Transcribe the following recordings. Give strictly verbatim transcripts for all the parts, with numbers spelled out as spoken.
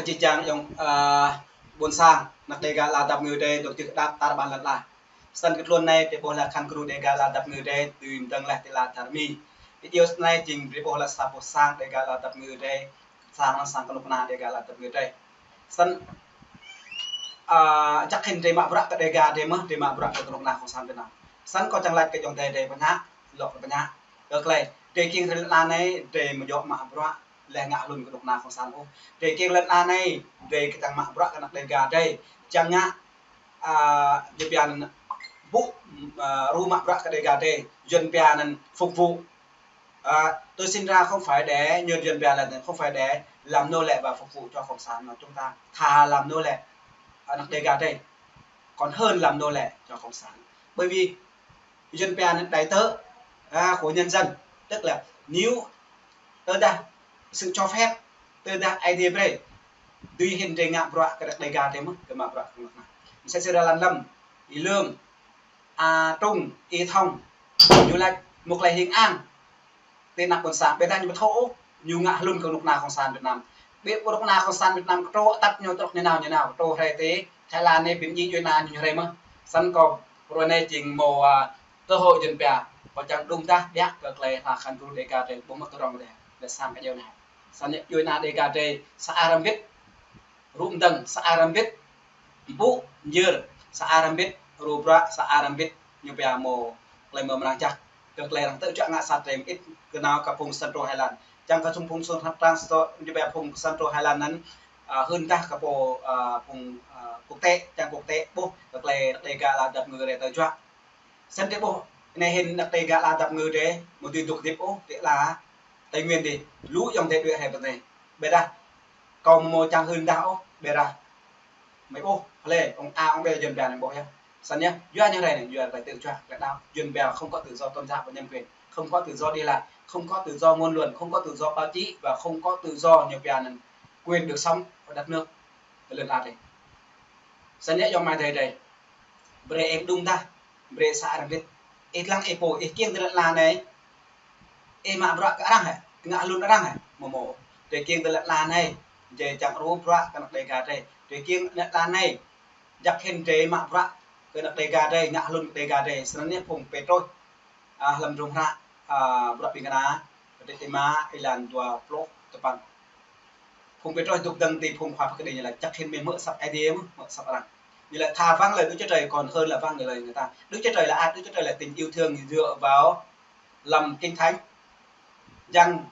Či čang yŏng, ơ, ƀuôn sang, anăk Dega ala dăp ngui dih, dŏ čih đăp tar ƀan lăn ala. Snăn kơ tluôn anai, drei ƀuh lĕ khăn kru Dega ala dăp ngui dih, dưi mdơ̆ng leh ti ala čar Mi. Video snei jing drei ƀuh lĕ sa boh sang Dega ala dăp ngui dih, sang anăn sang kơnuk kơna Dega ala dăp ngui dih. Snăn, ơ, jăk hĭn drei mă bruă kơ Dega dih mơh, drei mă bruă kơ kơnuk kơna Kông San Việt Nam. Snăn kâo čang lač kơ yŏng adei drei pơñă, lŏ pơñă. Kơ klei, drei kiăng lăn ala anei, drei amâo djŏ mă bruă, leh ngă hlŭn kơ kơnuk kơna Kông San ôh. Drei kiăng lăn ala anei, drei kiăng mă bruă kơ anăk Dega drei. Čang ngă, ơ, Yuăn pia anăn ƀuh, ơ, ru mă bruă kơ Dega drei. Yuăn pia anăn phục vụ. Ơ, tôi sinh ra không phải để, như Yuăn pia là không phải để làm nô lệ và phục vụ cho Cộng sản, mà chúng ta thà làm nô lệ, ơ, anăk Dega drei, còn hơn làm nô lệ cho Cộng sản. Bởi vì Yuăn pia anăn đại tớ, à, của nhân dân. Tức là nếu tơdah sự cho phép, tơdah Aê Diê brei, dưi hĭn drei ngă bruă kơ anăk Dega drei mơh, kơ mă bruă kơ anăk. Msĕ si Ra Lan Lâm, Y Lương, A Trung, Y Thông, ñu lač mơ̆ng klei hing ang ti anăk ƀuôn sang, ƀiădah ñu ƀu thâo ôh, ñu ngă hlŭn kơ kơnuk kơna Kông San Việt Nam. Ƀiă kơnuk kơna Kông San Việt Nam kơtrô atăt ñu truh ñu nao ñu nao, kơtrô hriê ti Thái Lan anei, bi mdjiê djuê ana ñu hriê mơh. Snăn kâo pruê anei jing mâo, ơ, cơ hội Yuăn pia, kâo čang đŭng dah ƀiă kơ klei hla khăn kru Dega drei ƀuh mơh kơ rŏng dih, leh sang kơ djŏ anei. Snăn djuê ana Dega drei sa ai hrăm wĭt, rŭ mdơ̆ng sa ai hrăm wĭt, mpŭ, myơr sa ai hrăm wĭt, ru bruă sa ai hrăm wĭt, ñu pia mâo klei mrâo mrang jăk. Kơ klei arăng tơčuă ngă sat drei mơĭt kơ nao kơ phung Central Highland. Čang kơ phung Central, ñu pia phung Central Highland anăn, ơ, hưn dah kơ pô, ơ, phung, ơ, quốc tế, čang quốc tế ƀuh kơ klei Dega ala dăp ngui drei tơčuă. Snăn drei ƀuh, anei hĭn anăk Dega ala dăp ngui drei, amâo dưi dôk hdĭp ôh ti ala Tây Nguyên dih, lu yŏng adei đuĕ hriê pơ anei. Ƀiădah kâo amâo čang hưn dah ôh, ƀiădah mơi ƀuh, hlei, ông A, ông B, Yuăn pia anăn ƀuh yơh. Snăn yơh, yua ñu hriê anei, yua klei tơčuă, klei đăo. Yuăn pia không có tự do tôn giáo và nhân quyền, không có tự do đi lại, không có tự do ngôn luận, không có tự do báo chí và không có tự do, ñu pia anăn, quyền được sống ở đất nước, ở lăn ala drei. Snăn yơh yŏng amai adei drei. Brei ih đŭng dah, brei sa ai hrăm wĭt. Ih dlăng ih pô, ih kiăng ti lăn ala anei, ih mă bruă kơ arăng hĕ, ngă hlŭn arăng hĕ, amâo mâo. Drei kiăng ti lăn ala anei, drei čang ru bruă kơ anăk Dega drei. Drei kiăng lăn ala anei, jăk hĭn drei mă bruă kơ anăk Dega drei, ngă hlŭn kơ Dega drei. Snăn yơh phung Pêtrôs, ơ, hlăm hdruôm hră, ơ, Bruă Ƀĭng Kna, kdrêč êma, êlan dua pluh tơpăn. Phung Pêtrôs dôk dơ̆ng ti phung khua pơkđi ñu lač jăk hĭn mơi hmư̆ asăp Aê Diê mơh, hmư̆ asăp arăng. Ñu lač thà vâng lời Đức Chúa Trời còn hơn là vâng lời người ta. Đức Chúa Trời là ai? Đức Chúa Trời là tình yêu thương dựa vào lòng Kinh Thánh. Giăng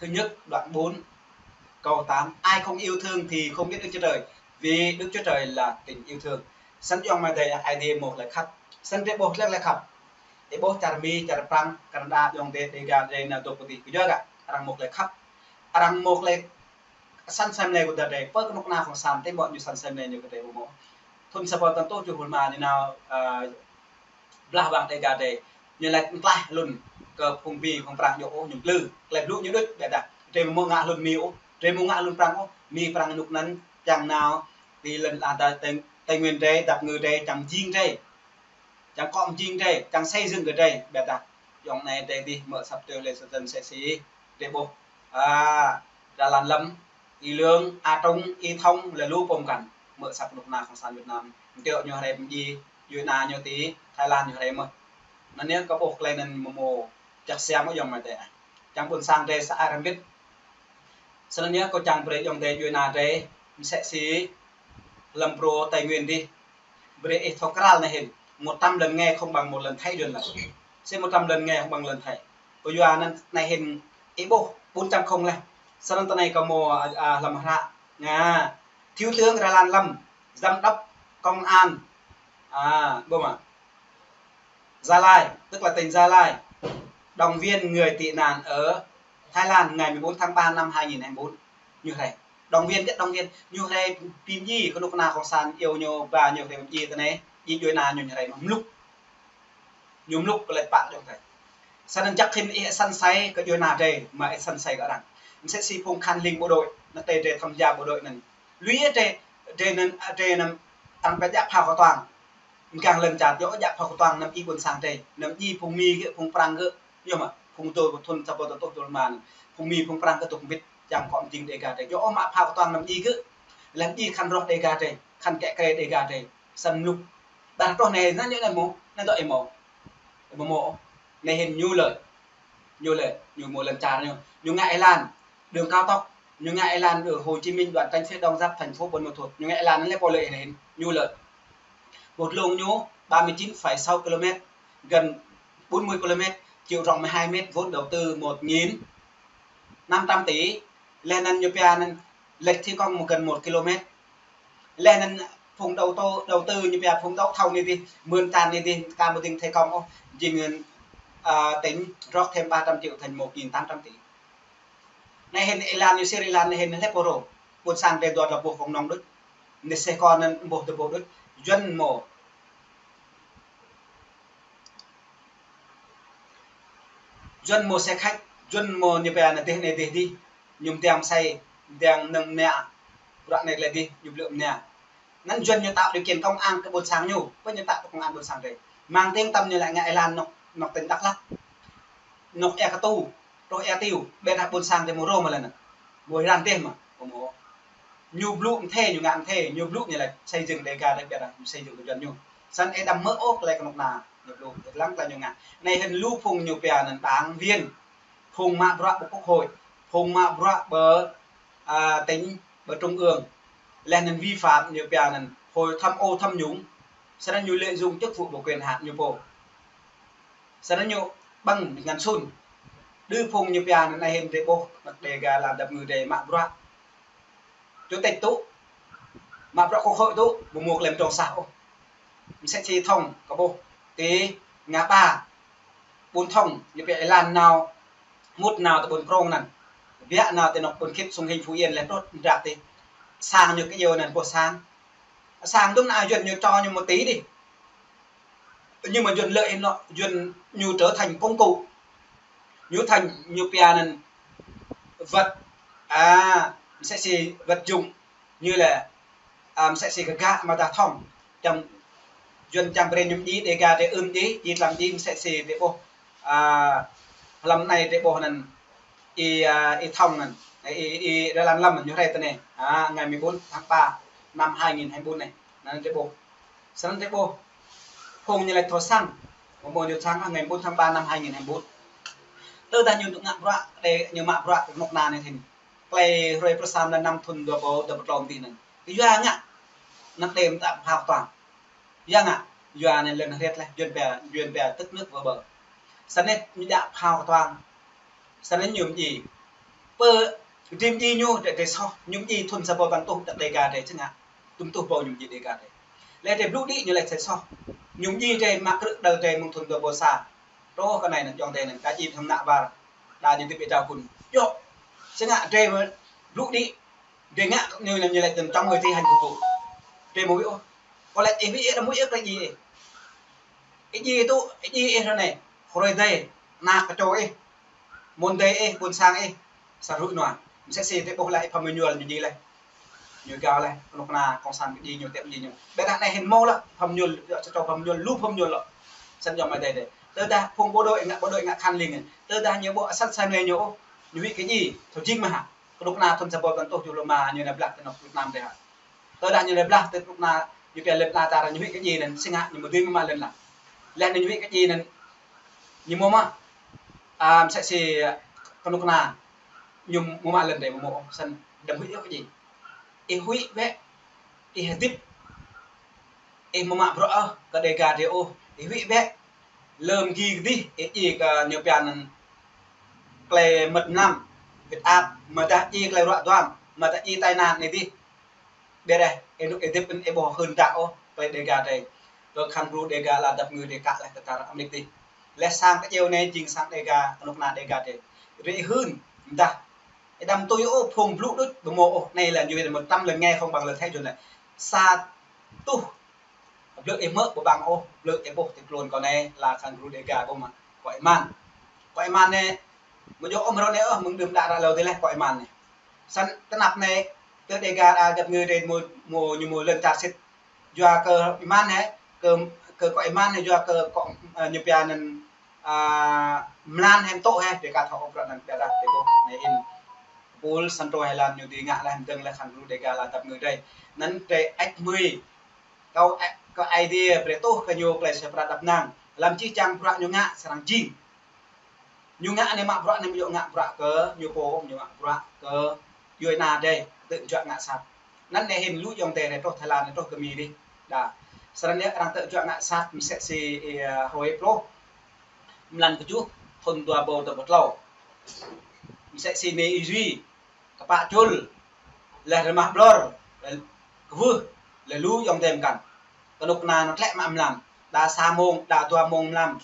thứ nhất đoạn bốn câu tám: Ai không yêu thương thì không biết Đức Chúa Trời, vì Đức Chúa Trời là tình yêu thương. Snăn yŏng amai adei, Aê Diê mâo klei khăp. Snăn drei ƀuh klei khăp. Ih ƀuh čar Mi, čar Prăng, Canada, yŏng adei Dega drei nao dôk pơ tih kơ yua kơ arăng mâo klei khăp. Arăng mâo klei săn asei mlei kơ drei, pơ kơnuk kơna Kông San, ti ƀuh ñu săn asei mlei ñu kơ drei ƀu mâo. Thŭn sa êbâo tăn tuh êtuh hlâo êma ñu nao, ơ, blah wang Dega drei. Ñu lač mtlaih hlŭn kơ phung Mi, phung Prăng djŏ ôh, ñu blŭ. Klei blŭ ñu đuč, ƀiădah drei amâo ngă hlŭn Mi ôh, drei amâo ngă hlŭn Prăng ôh, Mi Prăng ênuk anăn čang nao ti lăn ala Tây, Tây Nguyên drei, dăp ngui drei, čang mjing drei. Čang kŏ mjing drei, čang xây dựng kơ drei, ƀiădah yŏng anei drei dih hmư̆ asăp tui lĕ sơdăn sĕ si, drei ƀuh, a, Ra Lan Lâm, Y Lương, A Trung, Y Thông, leh lu pô mkăn, hmư̆ asăp kơnuk kơna Kông San Việt Nam, mteo ñu hriê bi mdjiê, djuê ana ñu ti Thái Lan ñu hriê mơh. Anăn yơh kâo ƀuh klei anăn amâo mâo jăk siam ôh yŏng amai adei. Čang ƀuôn sang drei sa ai hrăm wĭt. Snăn yơh kâo čang brei yŏng adei djuê ana drei, msĕ si hlăm brô Tây Nguyên dih. Brei ih thâo kral anei hĭn, một trăm lần nghe không bằng một lần thấy, Yuăn lač. Msĕ một trăm lần nghe không bằng lần thấy. Kyua anăn anei hĭn ih ƀuh bốn chấm không leh. Snăn ti anei kâo mâo, a, a, hlăm hră. Ngă. Thiếu tướng Ra Lan Lâm, giám đốc công an, a, ƀuh mơ̆? Gia Lai, tức là tỉnh Gia Lai, động viên người tị nạn ở Thái Lan ngày mười bốn tháng ba năm hai nghìn hai mươi bốn. Ñu hriê. Động viên, biết động viên, ñu hriê bi mdjiê kơnuk kơna Kông San, iêu ñu ba ñu hriê bi mdjiê ti anei, djai djuê ana ñu hriê mluk. Ñu mluk kơ lĕ pă djŏ hriê. Snăn jăk hĭn ih săn asei kơ djuê ana drei, mă ih săn asei kơ arăng. Msĕ si phung Khan Ling bộ đội, anăn drei, drei tham gia bộ đội anăn. Lui drei, drei anăn, drei anăn, arăng pơjăp phao kơ tuang. Mgang lăn čar djŏ jăp phao kơ tuang, năm djai ƀuôn sang drei, năm djai phung Mi gơ̆, phung Prăng gơ̆, yơh mơ̆, phung dôk thŭn sa êbâo tăn tuh êtuh hlâo êma, phung Mi, phung Prăng gơ̆ dôk mbĭt. Čang kơ mơjing Dega drei. Yua ôh mă phao kơtuang anăm djai gơ̆. Lĕ djai khăn rŏh Dega drei. Khăn kĕ krê Dega drei. Săn mluk. Dah rŏh anai, anăn ñu anai mơ̆. Anăn dŏ ih mơ̆. Ih mơ̆ mơ̆. Anai hĭn ñu lĕ. Ñu lĕ. Ñu mơ̆ lăn čar ñu. Ñu ngă êlan. Đường cao tốc. Ñu ngă êlan đường Hồ Chí Minh đoạn tránh phía Đông giáp thành phố Buôn Ma Thuột. Ñu ngă êlan anăn lĕ pô lĕ hĭn. Ñu lĕ. Một lông ñu ba mươi chín phẩy sáu ki-lô-mét. Gần bốn mươi ki-lô-mét. Chiều rộng mười hai mét. Vốn đầu tư một nghìn năm trăm tỷ. Lĕ anăn ñu pia anăn lệch thi công một, gần một ki-lô-mét. Lĕ anăn phung đầu tư, đầu tư ñu pia phung đấu thầu anai dih, mưn čan anai dih, ka mơ̆ ding thi công ôh, jing, à, tỉnh rót thêm ba trăm triệu thành một nghìn tám trăm tỷ. Anai hĭn êlan ñu sir êlan anai hĭn lĕ pô rô. Ƀuôn sang drei dua dua boh kông nong đôč. Anai seh kơ anăn boh dua boh đôč. Yuăn mơ̆. Yuăn mơ̆ xe khách, Yuăn mơ̆ ñu pia anăn dih anai dih dih. Ñu mơdeng mơsei, mơdeng nơ̆ng mơnă. Bruă anai lĕ dih, ñu blư̆ mơnă. Anăn Yuăn ñu tạo điều kiện công ăn kơ ƀuôn sang ñu, pơ ñu tạo kơ công ăn ƀuôn sang drei. Mang tiếng tăm ñu lĕ ngă êlan anôk, anôk tỉnh Dak Lak. Anôk Ea Katu, truh Ea Tiêu, ƀiădah ƀuôn sang drei mơ̆ rô mơ̆ lĕ anăn. Mơ̆ răn dih mơ̆, mơ̆ mơ̆. Ñu blŭ mơthê, ñu ngă mơthê, ñu blŭ ñu lĕ xây dựng Dega drei ƀiădah ñu xây dựng kơ Yuăn ñu. Săn ih đăm mơ̆ ôh tơlơi kơnuk kơna, ñu blŭ, ih lăng tơlơi ñu ngă. Anai hĭn lu phung ñu pia anăn đảng viên, phung mă bruă ƀơi Quốc hội, phung mă bruă ƀơi, à, tỉnh, ƀơi trung ương. Lĕ anăn vi phạm ñu pia anăn hội tham ô tham nhũng. Săn anăn ñu lợi dụng chức vụ và quyền hạn ñu pô. Săn anăn ñu ƀơ̆ng ngăn sun. Đơ phung ñu pia anăn anai hĭn drei ƀuh, anăk Dega lăn dap ngui drei mă bruă. Chủ tịch tŭ, mă bruă Quốc hội tŭ, mơ̆ mơ̆ klem trong sah ôh. Msĕ si Thông, kơ ƀuh, ti Ngã Ba, ƀuôn Thông, ñu pia êlan nao, mŭt nao tơ ƀuôn Krông anăn. Biă nao tơ anôk ƀuôn Khit Sông Hinh Phú Yên lĕ truh drak ti. Sang ñu kơ iâu anăn boh sang. Sang dŭm anăn Yuăn ñu čô ñu mơ̆ ti dih. Nhưng mà Yuăn lợi ích nó, Yuăn ñu trở thành công cụ. Ñu thành, ñu pia anăn vật, à, msĕ si vật dụng, ñu lĕ, à, msĕ si kơ gah mơ̆ dah Thông. Čang, Yuăn čang brei ñu djai Dega drei ưm djai, djai tlam djai msĕ si drei ƀuh, à, hlăm anai drei ƀuh anăn, ih, à, ih Thông anăn, ih, ih, ih Đà Lạt lăm ñu rai tơ anai. À, ngày mười bốn tháng ba năm hai nghìn hai mươi bốn anai. Anăn drei ƀuh. Săn anăn drei ƀuh. Phung ñu lĕ thâo săng. Mơ̆ mơ̆ ñu săng ngày mười bốn tháng ba năm hai nghìn hai mươi bốn. Tơdah ñu ngă bruă, drei ñu mă bruă kơnuk kơna anai hĭn. Tơlơi hrơi pơrơsam lăn năm thŭn dua ƀâo dua pluh tlâo dih anăn. Yua ngă. Anăn đêm ta phao kơtuang. Yua ngă. Yua anai lăn hriet leh, Yuăn pia, Yuăn pia tức nước vỡ bờ. Săn anai ñu djă phao kơtuang. Săn anăn ñu mơjĭ. Pơ drei mơjĭ ñu drei, drei soh, ñu mơjĭ thŭn sa ƀâo păn êtuh đăk Dega drei čang ngă. Tŭm êtuh ƀâo ñu mơjĭ Dega drei. Lĕ drei blŭ đĭ ñu lĕ sĕ soh. Ñu mơjĭ drei mă krư̆ đăl drei mơ̆ng thŭn dua ƀâo sa. Truh kơ anai anăn ayŏng adei anăn ka djai ƀu thâo mơnă ƀar. Đa ñu tĭp ih dra kun. Yơh. Čang ngă drei mơ̆ blŭ đĭ. Drei ngă ñu anăn ñu lĕ tơm čŏng người thi hành công vụ. Drei mơ̆ wĭ ôh. Kơ lĕ ih wĭ ih đăm wĭ ôh kơ lĕ djai ih. Ih djai tŭ, ih djai ih ră anai. Hrơi adei, ană kơčô ih. Mơ̆n adei ih, ƀuôn sang ih. Sa rŭ nua. Msĕ si drei ƀuh leh ih Phạm Minh Nhul ñu djai leh. Ñu gao leh, kơnuk kơna cộng sản djai ñu, tĕp djai ñu. Ƀiădah anai hĭn mơ̆ leh, Phạm Minh Nhul, čô Phạm Minh Nhul, lu Phạm Minh Nhul leh. Săn ayŏng amai adei drei. Tơdah phung bộ đội ngă, bộ đội ngă khăn leng. Tơdah ñu ƀuh asăt sa anai ñu ôh, ñu wĭ kơ djai, thâo jing mơ̆ hă. Kơnuk kơna thŭn sa ƀâo păn êtuh juh lơ ma ñu anai blah tơ anôk Việt Nam drei hă. Tơdah ñu anai blah tơ kơnuk kơna ñu pia lĕ ană čar ñu wĭ kơ djai anăn, si ngă ñu mơ̆ dưi mă mă lăn lah. Leh anăn ñu wĭ kơ djai anăn, ñu mơ̆ mă, à, msĕ si kơnuk kơna ñu mơ̆ mă lăn drei mơ̆ mơ̆, săn đăm wĭ ôh kơ djai. Ih wĭ bĕ, ih hơdip, ih mơ̆ mă bruă ôh kơ Dega drei ôh, ih wĭ bĕ. Lơm gi kơ dih, ih djai kơ ñu pia anăn tơlơi mơ̆t mlam, huyết áp, mơ̆ dah djai tơlơi ruă duam, mơ̆ dah djai tai nạn anai dih. Ƀiădah, ih anôk ih hơdip anăn ih ƀuh hưn dah ôh, tơlơi Dega drei. Kơ khăn gru Dega lăn dap ngui drei kă leh tơtar Amêrik dih. Leh sang kơ iâu anai jing sang Dega, kơnuk kơna Dega drei. Drei hưn, mơ̆ dah. Ih đăm tui ôh phung blŭ đôč, ƀu mơ̆ ôh, anai lĕ ñu wĭ một trăm lần nghe không bằng lời thét Yuăn lĕ. Sa êtuh blư̆ ih mơ̆ ƀu ƀăng ôh, blư̆ ih ƀuh ti tluôn kâo anai, lăn khăn gru Dega ƀuh mơ̆. Kơ Iman. Kơ Iman anai, mơ̆ djơ̆ ôh mrô anai ôh, mơ̆ng đưm đă ră hlâo dih leh kơ Iman anai. Săn tơnap anai, tơ Dega lăn dap ngui drei mơ̆, mơ̆ ñu mơ̆ lăn čar sĭt. Yua kơ Iman anai, kơ, kơ, kơ Iman anai yua kơ, kơ, ơ, ñu pia anăn, à, mlan hĕm tŏ hĕ, drei ka thâo ôh bruă anăn pia dah, drei ƀuh, anai hĭn. Pul săn trôi Thái Lan ñu dưi ngă laih, mơdơ̆ng laih khăn lu Dega la dăp ngư dai. Anŭn drei ăt mơi. Kâo, kơ Aê Diê brei tuh kơ ñu plei sa prăt dăp năng. Lăm čih čang bruă ñu ngă srăng jing. Ñu ngă anai mă bruă anai, mơ̆ yơh ngă bruă kơ ñu pô, ñu ngă bruă kơ djuai ania drei, tơjuă ngă sat. Anŭn anai hĭn lu ayŏng adơi drei truh Thái Lan, truh kơ Mi dih. Đa. Srăng anai arăng tơjuă ngă sat mơsĕ si, ơ, hrơi pluh. Mlan kơjuh, thun dua rơbâo dua pluh klâo. Mơsĕ si anai ih, kơpă čul, laih rơmah ƀlŏr, laih kwưh, laih lu ayŏng adơi mơkăn. Kơnuk kơna ñu tlĕ mă mlam, đa sa mông, đa dua mông mlam.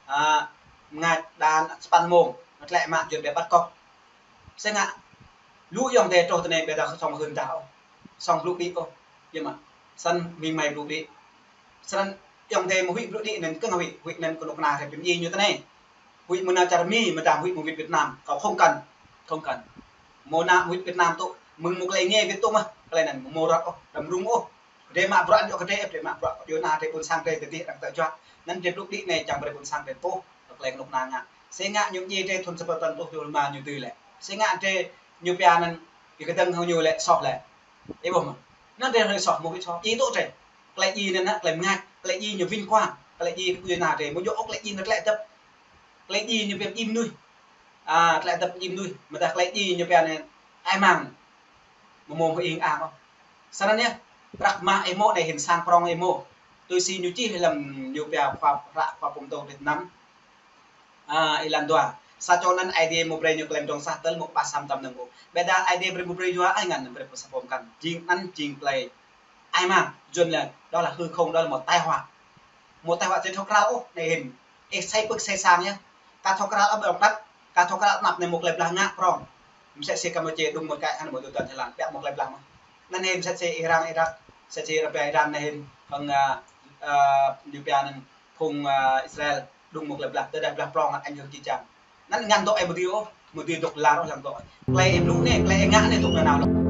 A, mơngač đa sapăn mông, ñu tlĕ mă jơ̆n đe bắt cóc. Sĕ ngă, lu ayŏng adơi truh tơ anai ƀiă đa song hưn dah ôh, song blŭ đĭ ôh, yơh mă. Săn mĭn mơi blŭ đĭ. Săn ayŏng adơi mơ̆ huĭ blŭ đĭ anŭn kơ̆ng huĭ, huĭ anŭn kơnuk kơna drei pơmĭn ñu tơ anai. Huĭ mơ̆ nao čar Mi, mơ̆ đa huĭ mơ̆ wĭt Việt Nam, kâo không cần, không cần. Mơ̆ nao wĭt Việt Nam tŭ, mơ̆ng mơ̆ klei nge wĭt tŭ mơ̆, klei anŭn mơ̆ rŏt ôh, đăm rŭng ôh. Drei mă bruă ñu kơ drei, drei mă bruă djuai ania drei ƀôn sang drei tơdih arăng tơjuă. Anŭn drei blŭ đĭ anai čang brei ƀôn sang drei pơ̆, klei kơnuk kơna ngă. Sĕ ngă ñu djai drei thun sapăn rơtuh rơma ñu dưi lĕ. Sĕ ngă drei ñu pia anŭn, ih kơdơ̆ng hăng ñu lĕ soh lĕ. Ih ƀuh mơ̆. Anŭn drei hrơi soh mơ̆ ih soh. Ih tŭ drei. Klei djai anŭn, klei mơngač, klei djai ñu vinh quang, klei djai djuai ania drei. Mơ̆ yơh ôh klei djai ñu tlĕ dăp. Klei djai ñu pia djai mơnuih. A, tlĕ dăp djai mơnuih. Mơ̆ dah klei djai ñu pia anai, ai mang. Mơ̆ mông hơ ing ang ôh. Săn anai, prăk mă ih mơ̆ anai hĭn sang prong ih mơ̆. Tui si ñu čih lăm ñu pia khua, hră khua pơtô Việt Nam. A, êlan dua. Sa čô anŭn Aê Diê mơ̆ brei ñu klem dŏng sah tơl mơ̆ ƀă sam tăm năng ôh. Ƀiă đa Aê Diê brei mơ̆ brei yua ai ngăn brei pơsapôm kăn. Jing anŭn jing klei ai mang, Yuan lĕ, đó là hư không, đó là một tai họa. Một tai họa či thâo krao ôh, anai hĭn. Ih sai pơ̆k sai sang yơh. Ka thâo krao ăp ƀơ̆ng tăk, ka thâo krao anăp anai mơ̆ klei blah ngă prong. Mơsĕ si Campuchia đŭng mơ̆ kăi hăn mơ̆ dŏ tơ̆n Thái Lan, ƀiă mơ̆ klei blah mơ̆. Anŭn hĭn mơsĕ si Iran, Iraq, mơsĕ si rơbia Iran anai hĭn, hăng, a, a, ñu pia anŭn phung, a, Israel, đŭng mơ̆ klei blah, tơdah blah prong, ảnh hưởng či čang. Anŭn ngăn dŏ ih mơ̆ dưi ôh, mơ̆ dưi dŏ lar ôh lăng dŏ. Klei ih blŭ anai, klei ih ngă anai dŏ nanao lŏ.